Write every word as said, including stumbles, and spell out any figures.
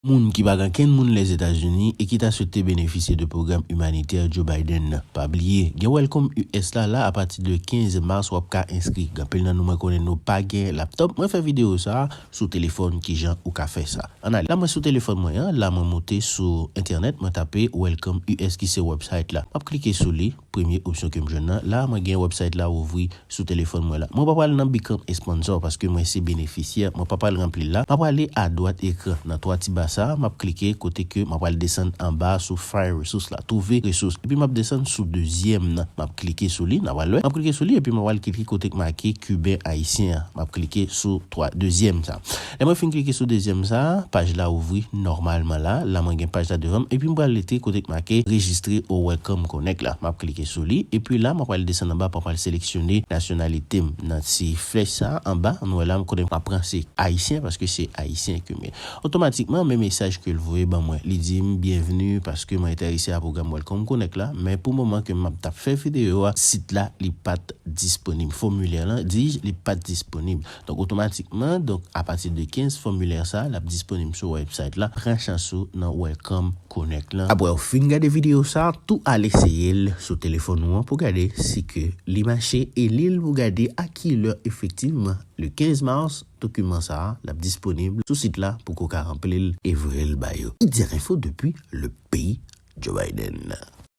Moun ki pa gen kenn moun Lèzetazini e ki ta swete benefisye de pwogram imanitè Joe Biden nan, pa bliye, gen Welcome U S la, la apati de kenz mas w ap ka enskri. Gen anpil nan nou mwen konnen nou pa gen laptop. Mwen fè videyo sa a sou telefòn kijan ou ka fè sa. Ann ale. La mwen sou telefòn mwen an, la mwen moute sou entènèt, mwen tape Welcome U S ki se website la. M ap klike sou li, premye opsyon ke m jwenn nan. La mwen gen website la ouvri sou telefòn mwen la. Mwen pa pral nan Become a Sponsor paske mwen se benefisyè. Mwen pa pral ranpli l la. M ap prale adwat ekran nan twa ti ba sa a. M ap klike kote ke m ap pral desann anba sou Find Resource la. Twouve resous. Epi m ap desann sou dezyèm nan. M ap klike sou li. N a pral wè. M ap klike sou li epi m ap pral klike kote k make Kiben Ayisyen an. M ap klike sou twa, dezyèm sa. Lè mwen fin klike sou dezyèm sa, paj la ouvri nòmalman la. La mwen gen paj la devan m. Epi m pral rete kote k make Registre au Welcome Connect la. M ap klike sou li. Epi la, mwen pral desann anba, mwen pral seleksyone nasyonalite m. Nan ti flèch sa anba, nou wè la, m konnen m ap pran se ayisyen paske se ayisyen ke m ye. Otomatikman, men mesaj ke l voye ban mwen. Li di m, "Byenvni, paske mwen enterese a pwogram Welcome Connect la." Men pou moman ke m ap t ap fè videyo a, sit la, li pa t disponib. Fòmilè lan, di, li pa t disponib. Donk, otomatikman, donk, apati de kenz fòmilè sa, l ap disponib sou website la. Pran chans ou nan Welcome Connect lan. Apre w fin gade videyo sa, tou al eseye l sou telefòn ou an pou gade si ke li mache e li l pou gade a ki lè efektivman, le kenz mas, dokiman sa, l ap disponib sou sit la pou ke w ka ranpli l e voye l ba yo. Diak Info depi le peyi Joe Biden.